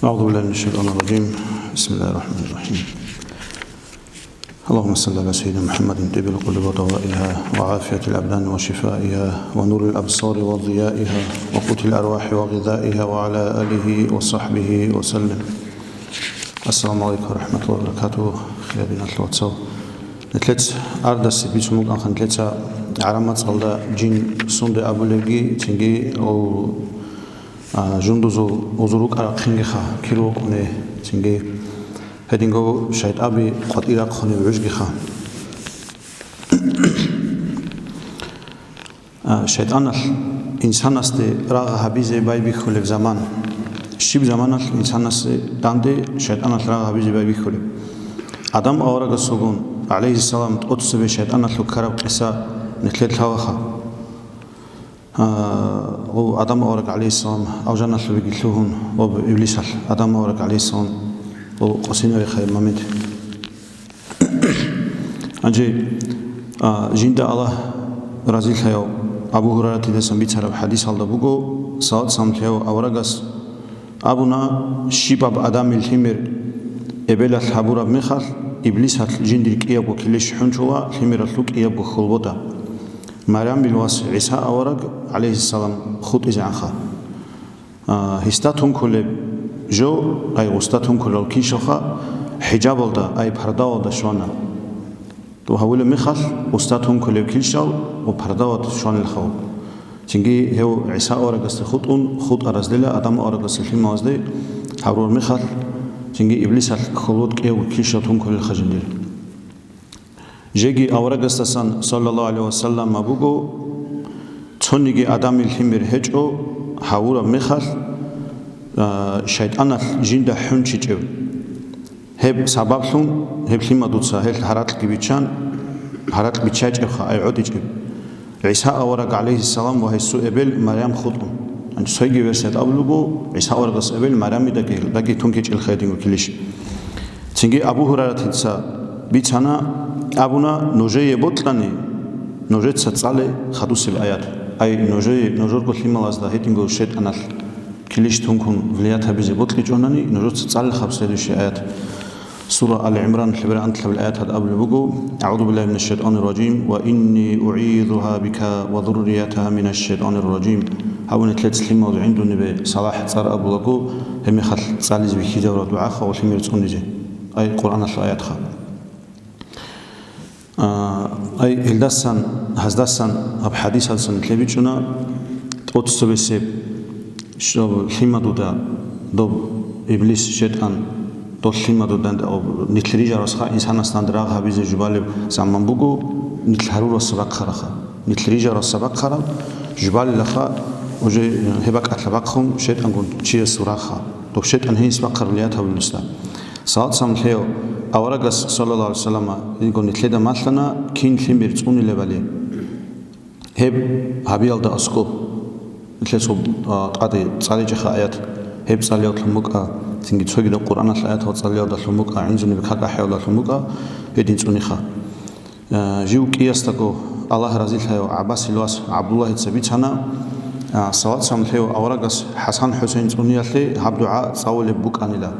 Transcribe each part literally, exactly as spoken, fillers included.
أعوذ بالله من الشيطان الرجيم. بسم الله الرحمن الرحيم. اللهم صل على سيدنا محمد طب القلوب ودوائها وعافية الأبدان وشفائها ونور الأبصار وضيائها وقوت الأرواح وغذائها وعلى آله وصحبه وسلم. السلام عليكم ورحمة الله وبركاته. Хириял диналъул вацал. Нилъеца ардасе бицун букӀанха, нилъеца гӀараб мацӀалда жин сунде абулебги, цинги гъов, а, жундузул гъузул рукӀарахъингиха, кир вукӀуни, цинги гьединго шайтӀаби къватӀир рахъунеб гӀужгиха. А, шайтӀаналъ инсанасде рагъ гьабизе байбихьулеб заман. Щиб заманалъ инсанасде данде шайтӀаналъ рагъ гьабизе байбихьулеб? Адам аварагасулгун, гӀалайгьиссалам, тӀоцебе шайтӀаналъул ккараб къиса нилъер лъалаха. А, гъов Адам авараг, гӀалайгьиссалам, алжаналъубеги лъугьун, ва иблисалъ Адам авараг, гӀалайгьиссалам, гъов къосинаре хай момент. Гьанже, а, жинда Аллагь разилъаяв Абу Гьурайратидасан бицараб хӀадисалда буго, салат-салам лъеяв аварагас абуна, щибаб Адамил лъимер эбелалъ гьабураб мехалъ, иблисалъ жиндир кӀиябго килищ хӀунчула лъимералъул кӀиябго хьолбода, Марямил вас ГӀиса авараг, гӀалайгьиссалам, хутӀизегӀанха. А, гьесда тункулеб жо, ай, гъусда тункулел килщалха, хӀижабалда, ай, пардавалда щвана. Дов гьавулеб мехалъ, гъусда тункулеб килщал ва пардавалда щванилха. Цинги гьев ГӀиса аварагасде хутӀун, хутӀа разлила Адам аварагасда лъималазде гьарураб мехалъ, цинги иблисалъ хьолбот кӀиябго килщал тункулелха жиндир. Жеги аварагасдасан, саллаллагьу гӀалайгьи ва саллам, буго, цониги Адамил лъимер гьечӀо гьавураб мехалъ, а, шайтӀаналъ жинда хӀунчичӀев. Гьеб сабаблъун гьеб лъимадуца гьелъ гьаракьги биччан, гьаракь биччачӀебха, ай гӀодичӀеб. ГӀиса авараг, гӀалайгьиссалам, ва гьесул эбел Марям хутӀун. Гьанже цойги версият абулеб буго, ГӀиса аварагас эбел Марямидаги, даги тункичӀелха гьединго килищ. Цинги Абу Гьурайратица бицана, абуна, нужее бокьани, нужеца цӀале хадусеб аят. Ай, нужее, нужерго лъималазда гьединго шайтӀаналъ килищ тункун влиять гьабизе бокьичӀонани, нужеца цӀалелха следующий аят. Сура Али ГӀимран, лъеберан анлъабил аяталда абулеб буго: «أعوذ بالله من الشيطان الرجيم، وإني أعيذها بك وذريتها من الشيطان الرجيم». Гьабуни нилъеца лъималаз гӀиндунибе салахӀ цӀар абулаго, гьеб мехалъ цӀализе бихьизабураб дугӀаха ва лъимер цӀунизе. Ай, Къуръаналъул аятха. А, ай, гьелдасан, гьаздасан, гьаб хӀадисалдасан нилъе бичӀчӀуна, тӀоцебесеб щ-, лъимадуда доб иблис, шайтӀан, дол лъимадуда, нилъ рижарасха инсанасда рагъ гьабизе жубалеб заман буго, нилъ гьарурасда бахъараха. Нилъ рижарасда бахъараб, жубалилаха, уже гьеб бакӀалъа бахъун шайтӀангун чиясул рагъха. Доб шайтӀан гьенис бахъараб влиять гьабулесда. Салат-салам лъеяв аварагас, саллаллагьу гӀалайгьи ва саллама, гьединго нилъеда малъана, кин лъимер цӀунилебали. Гьеб гьабиялда аскӀоб. Нилъер цо, а, тӀаде цӀаличӀеха аят. Гьеб цӀалиялда лъун букӀа, цинги цогидаб Къуръаналъ аятал цӀалиялда лъун букӀа, гӀинзуниб как ахӀиялда лъун букӀа, гьедин цӀуниха. Э, жив кӀиясдаго, Аллагь разилъаяв, ГӀаббасил вас ГӀабдуллагьица бицана, а, салат-салам лъеяв аварагас ХӀасан-ХӀусейн цӀуниялъе гьаб дугӀа цӀалулеб букӀанила: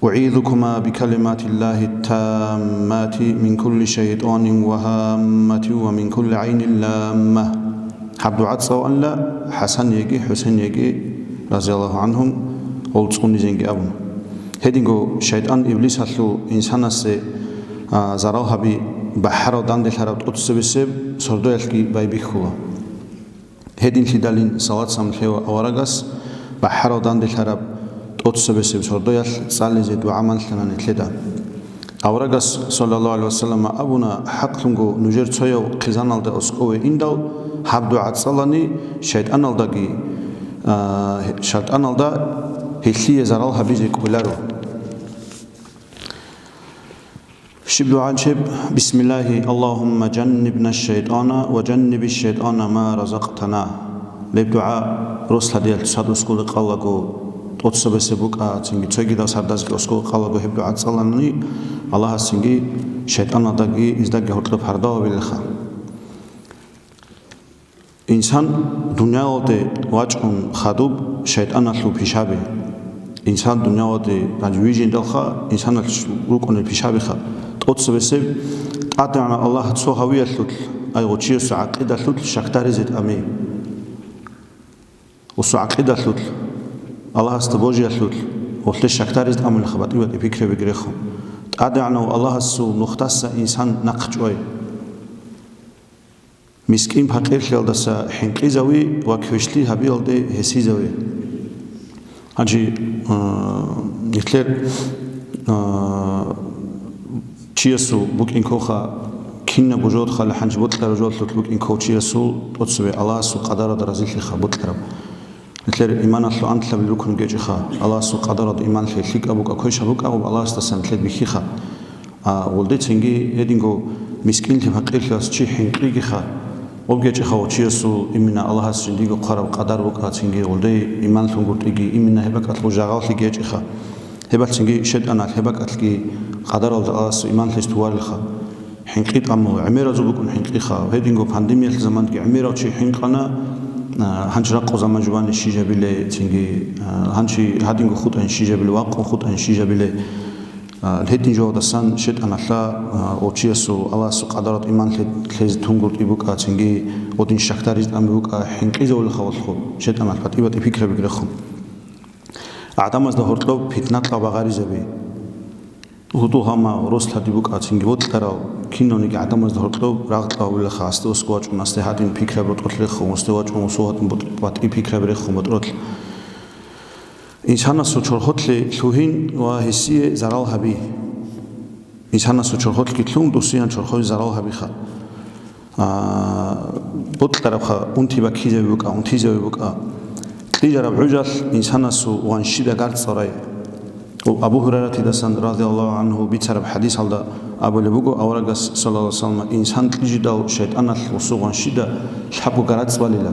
«أعيذكما بكلمات الله التامات من كل شيطان وهامة ومن كل عين لامة». Гьаб дугӀа цӀаланила ХӀасан яги ХӀусейн яги, разияллагьу гӀангьум, гъол цӀунизенги абун. Гьединго шайтӀан иблисалъул инсанасе, а, зарал гьаби бахӀарал данделъараб тӀоцебесеб сордоялъги байбихьула. Гьединлъидалин салат-салам лъеяв аварагас бахӀарал данделъараб тӀоцебесеб сордоялъ цӀализе дугӀа малъана нилъеда. Аварагас, саллаллагьу гӀалайгьи ва саллама, абуна, хӀакълъунго нужер цояв хъизаналда аскӀове индал, гьаб дугӀа цӀалани, шайтӀаналдаги, а, шайтӀаналда гьелъие зарал гьабизе кӀоларо. Щиб дугӀанчеб? Бисмиллагьи, Аллагьумма жаннибна шайтӀана ва жанниби шайтӀана ма разакътана. Гьеб дугӀа рос гьадиялъ цад аскӀове кколаго, тӀоцебесеб букӀа, цинги цогидал сардазги аскӀове кколаго гьеб дугӀа цӀалани, Аллагьас цинги шайтӀаналдаги издаги гьоркьоб пардавабилеха. Инсан дуниялалде вачӀун хадуб шайтӀаналъул пишаби. Инсан дунявалде гьанже вижиндалха, инсаналъ рукӀунел пишабиха. ТӀоцебесеб, ТӀадегӀанав Аллагь цо гьавиялъулъ, ай гъов чиясул гӀакъидалъулъ щакдаризе тӀами. Гъосул гӀакъидалъулъ, Аллагьасда божиялъулъ, гъолъе щакдаризе тӀамулеха батӀи-батӀи пикрабиги рехун. ТӀадегӀанав Аллагьасул нухдаса инсан нахъчӀвай. МискӀин-пакъирлъиялдаса хӀинкъизави ва квешлъи гьабиялде гьесизави. Гьанже, а, нилъер, а, чиясул букӀин ккоха, кинабго жо хал гьанже бокьараб жоялъулъ букӀин кков чиясул тӀоцебе Аллагьасул къадаралда разилъиха бокьараб. Нилъер иманалъул анлъабилеб рукну гьечӀеха, Аллагьасул къадаралда иман лъей лъикӀаб букӀа, квешаб букӀа, Аллагьасдасан нилъер бихьиха. А, гъолдецинги гьединго мискӀинлъи-пакъирлъиялъ чи хӀинкъигиха, гъоб гьечӀеха гъов чиясул имина Аллагьас жиндиего хъвараб къадар букӀа, цинги гъолде иман лъунгутӀиги, имина гьеб бакӀалъ гъов жагъаллъиги гьечӀеха. Гьебалъ цинги шайтӀаналъ гьеб бакӀалъги къадаралда Аллагьасул иман лъез туварилха. ХӀинкъи тӀамула, гӀемеразул букӀун хӀинкъиха. Гьединго пандемиялъ заманги гӀемерав чи хӀинкъана, а, гьанчи ракъу заман жубани щижабиле, цинги, а, гьанчи гьадинго хутӀани щижабиле, вакъун хутӀани щижабиле. А, гьедин жавадасан шайтӀаналъа, а, гъов чиясул Аллагьасул къадарат иман лъе-, лъезе тунгуртӀи букӀа, цинги гъодин щакдаризе тӀами букӀа, хӀинкъизавулеха гъолъго шайтӀаналъ батӀи-батӀи пикрабиги рехун. ГӀадамазда гьоркьоб питна-кьал багъаризаби. Гьудул-гьамал, рос-лъади букӀа, цинги бокьарал, кинавниги гӀадамазда гьоркьоб рагъ кьавулеха, асде осго вачӀун, асде гьадин пикраб ботӀролъ рехун, осде вачӀун, осо гьадин ботӀ-, батӀи пикраб рехун ботӀролъ. Инсанасул чорхолъе лъугьин ва гьесие зарал гьаби. Инсанасул чорхолъги лъун, досиян чорхое зарал гьабиха. А, бокьарабха, унти баккизаби букӀа, унтизаби букӀа. Кьижараб гӀужалъ инсанасул гъванщида гарцӀ цӀарай. Абу Гьурайратидасан, радияллагьу гӀангьу, бицараб хӀадисалда абулеб буго, аварагас, саллаллагьу гӀалайгьи ва саллам, инсан кьижидал шайтӀаналъ гъосул гъванщида лъабго гарацӀ балила.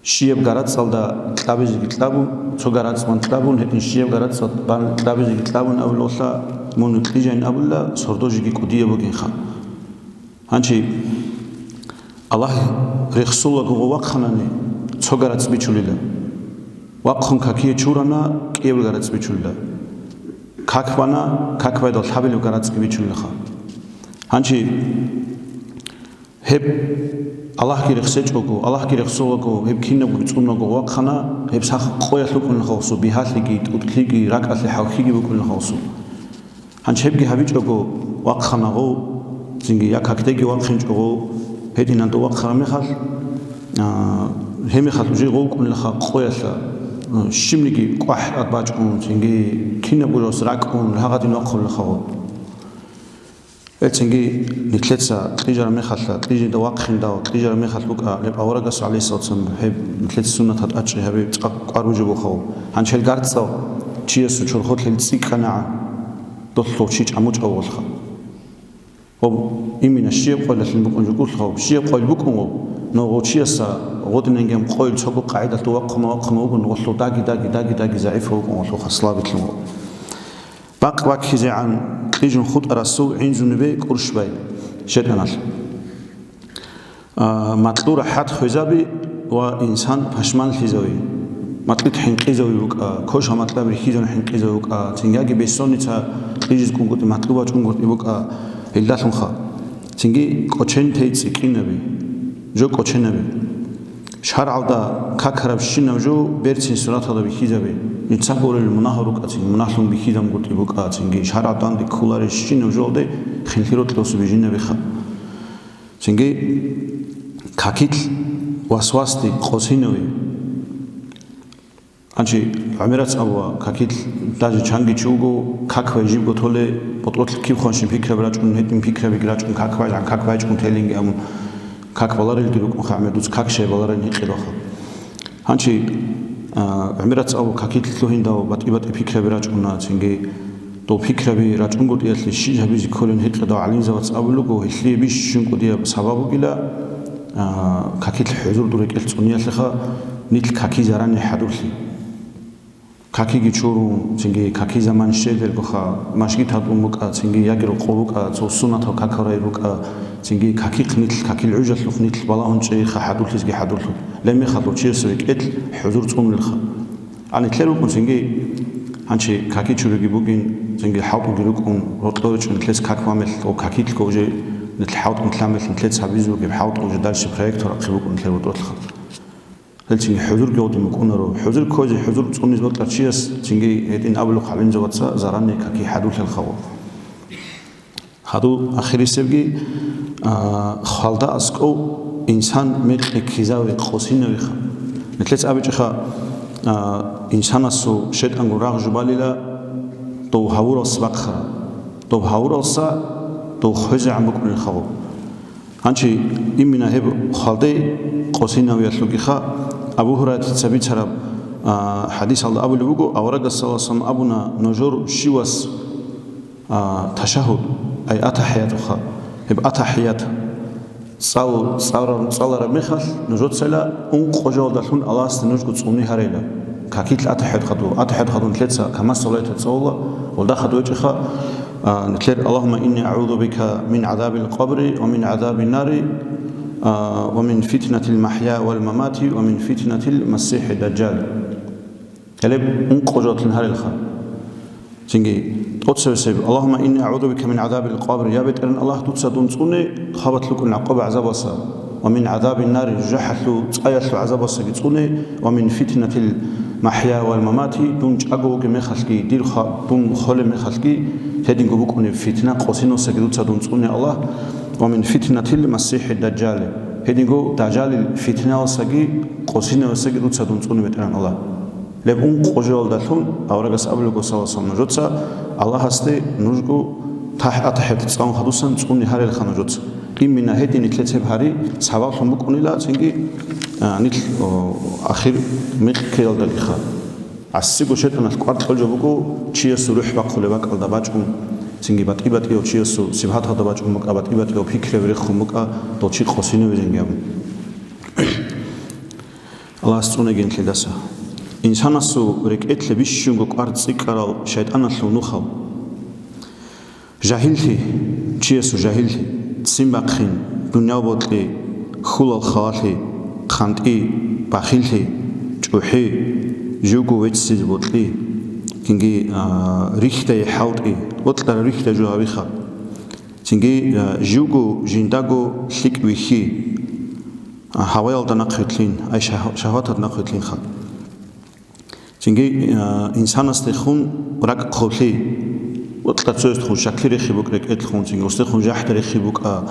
Щияб гарацӀалда кьабизеги кьабун, цо гарацӀ бан кьабун, гьедин щияб гарацӀ бан кьабизеги кьабун абулелъа, мун кьижайин абула, сордо жеги кӀудияб бугинха. Гьанчи Аллагь рехсолаго вахъанани, цо гарацӀ бичулила. Вахъун какие чурана, кӀияб гарацӀ бичулила. Как бана, как байдал лъабилеб гарацӀги бичулилха. Гьанчи Гьеб Аллагьги рехсечӀого, Аллагьги рехсолаго, гьеб кинабго цӀунаго вахъана, гьеб сах къоялъ вукӀунелха гъосул, бигьалъиги, тӀутӀлъиги, ракӀалъе хӀалхьиги букӀунелха гъосул. Гьанчи гьебги гьабичӀого вахъана гъов, цинги я какдеги вахъинчӀого, гьединанго вахъараб мехалъ, а, гьеб мехалъ уже гъов вукӀунелха къоялъа, а, щибниги кӀвахӀ тӀад бачӀун, цинги кинабго жо ракӀун, гьагъадин вахъулелха гъов. Гьецинги нилъеца кьижараб мехалъа, кьижида вахъиндал, кьижараб мехалъ букӀа, гьеб аварагас, гӀалайгьиссалату вассалам, гьеб нилъеца суннаталда тӀадчӀей гьабе цӀакъ кӀвар бугебухъав. Гьанчел гарцӀав чиясул чорхолъел цӀикӀкӀанагӀан, долъул чи чӀамучӀав валха. Гъоб имина щияб къойлалъин букӀун жугулъ гъоб, щияб къойл букӀун гъоб, но гъов чияса гъодинанги гьаб къойл цого къагӀидалъ вахъун, вахъун вугун, гъолъул даги, даги, даги, даги загӀифав вугун гъолъул, хаслабилъун гъоб. Бакъ баккизегӀан кьижун хутӀарасул гӀинзунибе кӀурщбай шайтӀаналъ. А, макьу рахӀат хвезаби ва инсан пашманлъизави. Макьид хӀинкъизави букӀа, кошал макьаб рихьизан хӀинкъизави букӀа, цинги яги бессонница кьижиз кӀунгутӀи, макьу бачӀунгутӀи букӀа, гьелдалъунха. Цинги кӀочен тей цӀикӀкӀинаби, жо кӀоченаби. ШаргӀалда какарабщинаб жо берцин сураталда бихьизабе. Нуца гурел мунагь рукӀацин, мунаглъун бихьизабгутӀи букӀа, цинги шаргӀ данде кколаребщинаб жоялде хинлъи рокьулъ бижинабиха. Цинги какилъ васвасде къосинави. Анчи гӀемерац абуа, какилъ даже чанги чи вуго, как вай жибго толе, ботӀролъ киб хъванщин пикраби рачӀун, гьедин пикрабиги рачӀун, как вай, как вайчӀун телинги абун, как баларелги рукӀунха, гӀемер дуц как щай баларин гьикъидалха. Гьанчи, а, гӀемерац абу, какилъ лъугьиндал батӀи-батӀи пикраби рачӀуна, цинги дол пикраби рачӀунгутӀиялъе щиб гьабизе кколин гьикъидал гӀалимзабац абулего, гьелъие бищун кӀудияб сабаб бугила, а, какилъ хӀузур дур рекӀелъ цӀуниялъеха, нилъ каки зарани хӀадурлъи. Какиги чурун, цинги каки заман щелелгоха, машгитал ун букӀа, цинги яги рокъо букӀа, цо сунатал какал рай букӀа, цинги какихъ нилъ, какил гӀужалъухъ нилъ балагьун чӀейха хӀадурлъизги хӀадурлъун. Лемехалъув чияс рекӀелъ хӀузур цӀунулелха. А нилъер рукӀун цинги, гьанчи каки чуриги бугин, цинги хӀалтӀуги рукӀун, рокьо ричӀун нилъец как вамелъ, о, какилъго уже нилъ хӀалтӀун лъамелъ нилъец гьабизе бугеб, хӀалтӀун уже дальше проект рахъи букӀун нилъер бутӀрулъха. Гьел цинги хӀузурги гъодин букӀунаро. ХӀузур ккозе, хӀузур цӀунизе бокьар чияс цинги гьедин абулухъ гьабинзабаца заранее каки хӀадулъелхъаго. Гьадул ахирисебги, а, хвалда аскӀов инсан мекъи ккезави къосинавиха. Нилъец абичӀеха, а, инсанасул шетӀангун рагъ жубалила дов гьавуралса бахъара. Дов гьавуралса дов хвезегӀан букӀунелхъаго. Гьанчи имина гьеб хвалде къосинавиялъулгиха. Абу Гьурайратица бицараб, а, хӀадисалда абулеб буго, аварагас саллаллагьу гӀалайгьи ва саллам абуна, нужер щивас а, ташагьуд, ай атахӀиятуха. Гьеб атахӀият цӀал-, цӀалараб, цӀалараб мехалъ нужецала ункъо жоялдалъун Аллагьасде нужго цӀуни гьарейла. Какилъ атахӀият хадув, атахӀият хадув нилъеца камас салават цӀалула, гъолда хадув гьечӀеха, а, нилъер: «Аллагьумма инни агӀузу бика мин гӀазабил къабри ва мин гӀазабин нари, а, ва мин фитнатил махӀя вал мамати ва мин фитнатил масихӀи дажжал». Гьелеб ункъо жоялдалъун гьарелха. Цинги тӀоцебесеб: «Аллагьумма инни агӀузу бика мин гӀазабил къабр», я БетӀергьан Аллагь, дуца дун цӀуне хабалъ букӀунеб гӀакъуба гӀазабалса, ва мин гӀазабин нари, жужахӀалъул цӀаялъул гӀазабалсаги цӀуне, ва мин фитнатил махӀя вал мамати, дун чӀаго вугеб мехалъги, дир хва-, дун холеб мехалъги, гьединго букӀунеб фитна къосиналсаги дуца дун цӀуне, Аллагь, ва мин фитнатил масихӀи дажжали, гьединго дажжалил фитналсаги къосиналсаги дуца дун цӀуне, БетӀергьан Аллагь. Гьеб ункъо жоялдалъун аварагас абулеб буго, саллаллагьу гӀалайгьи ва саллам, нужеца Аллагьасде нужго тахӀ-, атахӀият цӀалун хадусан цӀуни гьарелха нужеца. Имина гьедин нилъеца гьеб гьари сабаблъун букӀунила цинги, а, нилъ, о, ахир мекъи ккеялдалиха. ГӀасиго шайтӀаналъ кӀвар кьолеб жо буго чиясул рухӀ бахъулеб бакӀалда бачӀун, цинги батӀи-батӀияв чиясул сипаталда бачӀун букӀа, батӀи-батӀияв пикрияби рехун букӀа, дов чи къосинавизеги абун. Аллагьас цӀунегин нилъедаса. Инсанасул рекӀелъе бищунго кӀвар цӀикӀкӀарал шайтӀаналъул нухал. Жагьиллъи, чиясул жагьиллъи, ццин бахъин, дуниял бокьи, хьулал халалъи, хъантӀи, бахиллъи, чӀухӀи, живго веццизе бокьи, цинги, а, рихьдайи хӀалтӀи, бокьараб рихьдай жо гьавиха. Цинги, а, живго жиндаго лъикӀ вихьи. А, гьаваялда нахъвилълъин, ай шагь-, шагьваталда нахъвилълъинха. Цинги, а, инсанасдехун ракӀ хъублъи, бокьа цоясдехун щаклъи рехи букӀа рекӀелъухъун, цинги гьесдехун жахӀда рехи букӀа.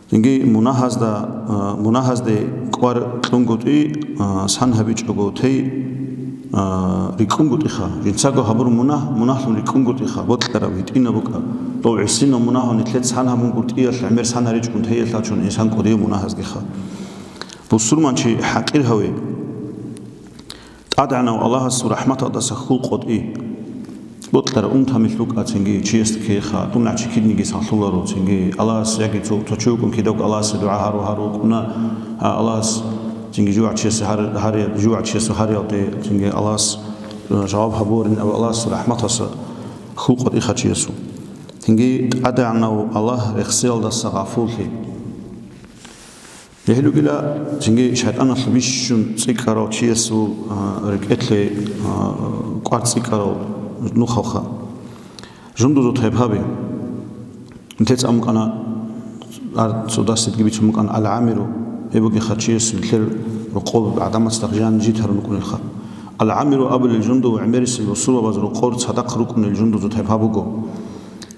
Цинги мунагьазда, а, мунагьазде кӀвар кьунгутӀи, а, сан гьабичӀого тей, а, рикӀкӀунгутӀиха. Жинцаго гьабураб мунагь, мунагьлъун рикӀкӀунгутӀиха, бокьараб гьитӀинаб букӀа. Дов гӀисинав мунагьал нилъеца сан гьабунгутӀиялъ гӀемер сан гьаричӀун теялъул чун инсан кӀудияв мунагьазгиха. Бусурманчи хӀакъир гьаве. ТӀадегӀанав Аллагьасул рахӀматалдаса хьул къотӀи. Бокьараб унтамилъ букӀа цинги чиясда ккейха, дун гӀачи кидниги санлъуларо цинги Аллагьас, яги цо, цо чи вукӀун кидавго Аллагьасе дугӀа гьару-гьару вукӀуна, а, Аллагьас цинги жугьа чиясе гьар-, гьария-, жугьа чиясул гьариялде цинги Аллагьас, э, жаваб гьабурин аб Аллагьасул рахӀматалдаса хьул къотӀиха чиясул. Цинги тӀадегӀанав Аллагь рехсиялдаса гъафуллъи. Гьелъ ругила цинги шайтӀаналъ бищун цӀикӀкӀарав чиясул, а, рекӀелъе, а, кӀвар цӀикӀкӀарав нухалха. Жундузул тайпаби. Нилъеца абун букӀана, ар цо дарсидги бицун букӀана, ал-гӀамиру, гьеб бугеха чиясул нилъер рокъоб гӀадамаца дагъ жан жид гьарун рукӀунелха. Ал-гӀамиру абулел жундув гӀемерисел бусурбабаз рокъор цадахъ рукӀунел жундузул тайпа буго.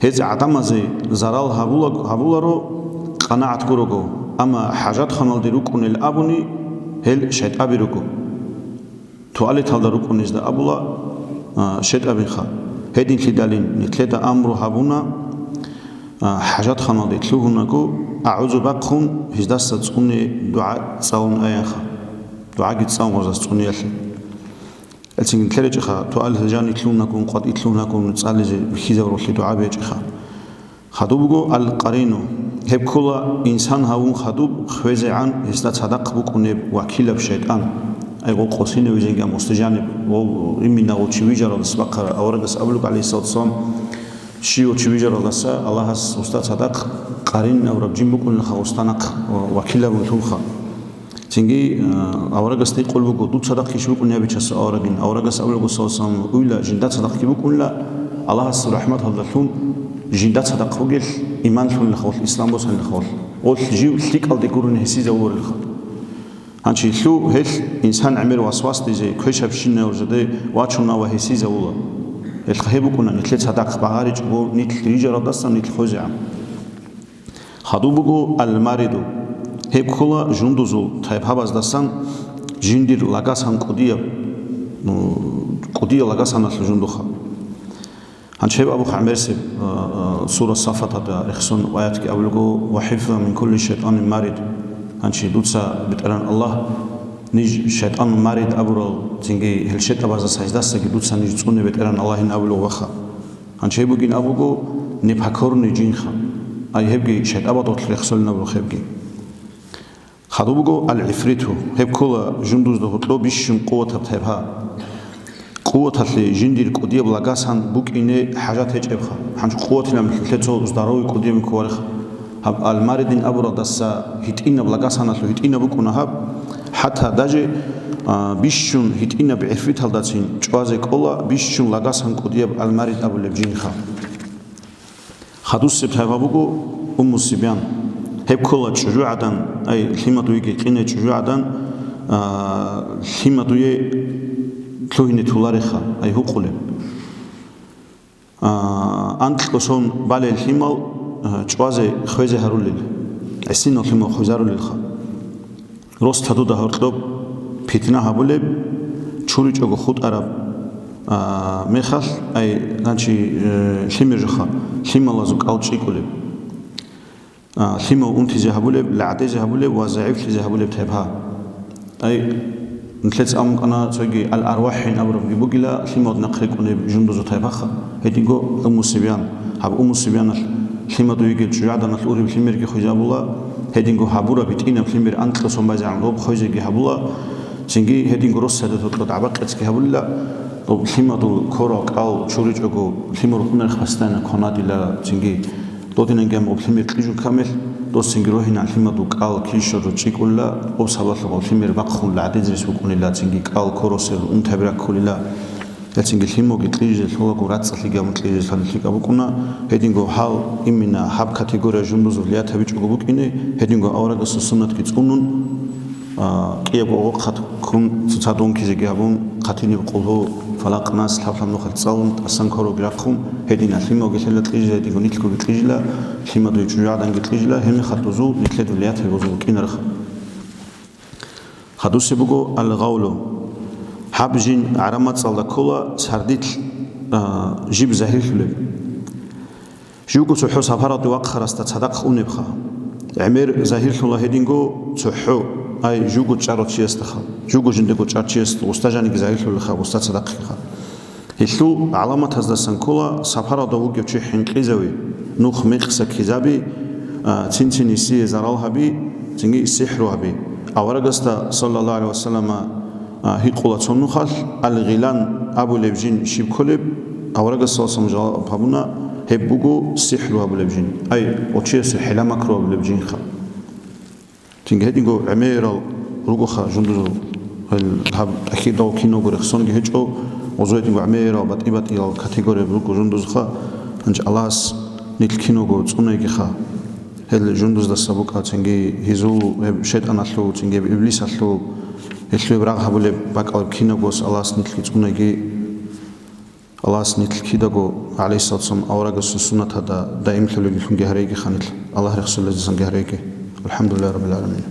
Гьез гӀадамазе зарал гьабула-, гьабуларо къанагӀат гурого, амма хӀажатханалде рукӀунел абуни, гьел шайтӀаби руго. Туалеталда рукӀунезда абула, а, шайтӀабинха. Гьединлъидалин нилъеда амру гьабуна, а, хӀажатханалде лъугьунаго, агӀузу бахъун, гьездаса цӀуне дугӀа цӀалун аянха. ДугӀаги цӀалун гьезас цӀуниялъе. Гьелцин нилъер гьечӀеха, туалеталда жан итлъун гьакӀун, къватӀ итлъун гьакӀун цӀализе бихьизабуралъе дугӀаби гьечӀеха. Хадуб буго ал-къарину. Гьеб ккола инсан гьавун хадуб хвезегӀан гьесда цадахъ букӀунеб вакилаб шайтӀан. Ай гъо къосинавизенган мустажаниб, гъо иминагъо чи вижаралдас бахъара, аварагас абулеб, гӀалайгьиссалату вассалам, щив чи вижаралдаса Аллагьас гьесда цадахъ къарин абураб жин букӀунелха, гьесда нахъ вакилабун тунха. Цинги, а, аварагасда гьикъун буго: «Дуца цадахъ киш букӀунеб?» Бичасул аварагин. Аварагас абулаго, саллаллагьу гӀалайгьи ва саллам, уйла жинда цадахъги букӀунила, Аллагьасул рахӀмат гьалдалъун жинда цадахъ бугел иман лъунилха гъолъ, ислам босанилха гъолъ. Гъолъ жив лъикӀалде гурони гьесизавуларилха. Гьанчи лъу гьелъ инсан гӀемер васвасдизе, квешабщинал жиде вачуна ва гьесизавула. Гьелъ гьеб букӀуна нилъе цадахъ багъаричӀого нилъ рижаралдасан нилъ хвезегӀан. Хадуб буго ал-мариду. Гьеб ккола жундузул тайпабаздасан жиндир лагасан кӀудияб, ну, кӀудияб лагасаналъул жундуха. Гьанчеб абухъ гӀемерсеб, а, а, сура Саффаталда рехсон аятги абулго: «Ва хӀифзан мин кулли шайтӀанин марид». Гьанчи дуца, БетӀеран Аллагь, ниж шайтӀан марид абурал, цинги гьел шайтӀабазда саждасаги дуца ниж цӀуне, БетӀеран Аллагьин абулго ваха. Гьанчи гьеб бугин абуго непокорный жинха. Ай гьебги шайтӀабадулъ рехсолин абурухъ гьебги. Хадуб буго ал-гӀифриту, гьеб ккола жундузда гьоркьоб бищун къуватаб тайпа. Къуваталъе жиндир кӀудияб лагасан букӀине хӀажат гьечӀебха. Гьанчи къуватилан лъецо здоровый кӀудияб кколареха. Гьаб ал-маридин абуралдаса гьитӀинаб лагасаналъул гьитӀинаб букӀуна гьаб. ХӀатта даже, а, бищун гьитӀинаб гӀифриталдацин чӀвазе кӀола бищун лагасан кӀудияб ал-марид абулеб жинха. Хадусеб тайпа буго Умму Сибян. Гьеб ккола чӀужугӀадан, ай, лъимадуйги къине чӀужугӀадан, а, лъимадуе лъугьине тулареха, ай, гьукъулеб. А, анкьго сон балел лъимал, а, чӀвазе хвезе гьарулел, гӀисинал лъимал хвезарулелха. Рос тадуда гьоркьоб питна гьабулеб, чуричӀого хутӀараб, а, мехалъ, ай, гьанчи, э, лъимер жоха, лъималазул кӀал чӀикӀулеб. А, лъимал унтизе гьабулеб, лагӀдезе гьабулеб ва загӀифлъизе гьабулеб тайпа. Ай, нилъеца абун кӀана цоги ал-арвахӀин абурабги бугила, лъималда нахъ рекӀунеб жундузул тайпаха. Гьединго Умму Сибян. Гьаб Умму Сибяналъ лъимадуйгил чӀужугӀаданалъ уриб лъимерги хвезабула, гьединго гьабураб гьитӀинаб лъимер анкьго сон байзагӀан гъоб хвезеги гьабула, цинги гьединго рос тадуда гьоркьоб дагӀба-къецги гьабулила, гъоб лъимадул ккорал кӀал чуричӀого, лъимал рукъунарехъ постоянно кванадила, цинги додинанги гьаб гъоб лъимер кьижул камел, дос цинги рогьинал лъимадул кӀал килщал жо чӀикӀулила, гъоб сабаблъун гъоб лъимер бахъун лагӀдезарис букӀунила, цинги кӀал ккоросел унтаби раккулила. Яцинги лъималги кьижизе лъолаго, рацӀцӀалъиги гьабун кьижизе лъалеб лъикӀаб букӀуна. Гьединго гьал именно гьаб категория жундузул лият гьабичӀого букӀине, гьединго аварагасул суннатги цӀунун, а, кӀиябго гъохъат ккун, цоцазда ункизеги гьабун, хъатиниб къулгьу, фалакъ, нас, лъаб-лъаб нухалъ цӀалун, тӀасан короги рахъун, гьединал лъималги лъела кьижизе, гьединго нилъгоги кьижила, лъимадуй чӀужугӀаданги кьижила, гьеб мехалъ дозул нилъеда лият гьабизе букӀинарха. Хадусеб буго ал-гъавлу. Гьаб жин гӀараб мацӀалда ккола сардилъ, а, жиб загьирлъулеб. Живго цохӀо сапаралде вахъарасда цадахъ унебха. ГӀемер загьирлъула гьединго цохӀо, ай, живго чӀарав чиясдаха. Живго жиндего чӀарав чиясда гъусда жаниги загьирлъулеха, гъусда цадахъиха. Гьелъул гӀаламатаздасан ккола сапаралда вугев чи хӀинкъизави, нух-мекъса ккезаби, а, цин-цин гьесие зарал гьаби, цинги сихӀру гьаби. Аварагасда, саллаллагьу гӀалайгьи ва саллама, а, гьикъула цо нухалъ, ал-гъилан абулеб жин щиб кколеб? Аварагас, саллаллагьу гӀалайгьи ва саллам, жаваб гьабуна: гьеб буго сихӀру гьабулеб жин, ай, гъочиясе хӀила-макру гьабулеб жинха. Цинги гьединго гӀемерал ругоха жундузул, гьел гьаб тӀахьирдал киналго рехсонги гьечӀо, гъозо гьединго гӀемерал батӀи-батӀиял категорияб руго жундузха, гьанже Аллагьас нилъ киналго цӀунайгиха. Гьел жундуздаса букӀа цинги гьезул гьеб шайтӀаналъул, цинги гьеб иблисалъул, гьелъул гьеб рагъ гьабулеб бакӀалеб киналгос Аллагьас нилъги цӀунайги. Аллагьас нилъ кидаго гӀалайгьиссалату вассалам аварагасул суннаталда даимлъулеллъунги гьарейгиха нилъ. Аллагь рехсолезесанги гьарейги. ВалхӀамдулиллагьи раббил гӀаламин.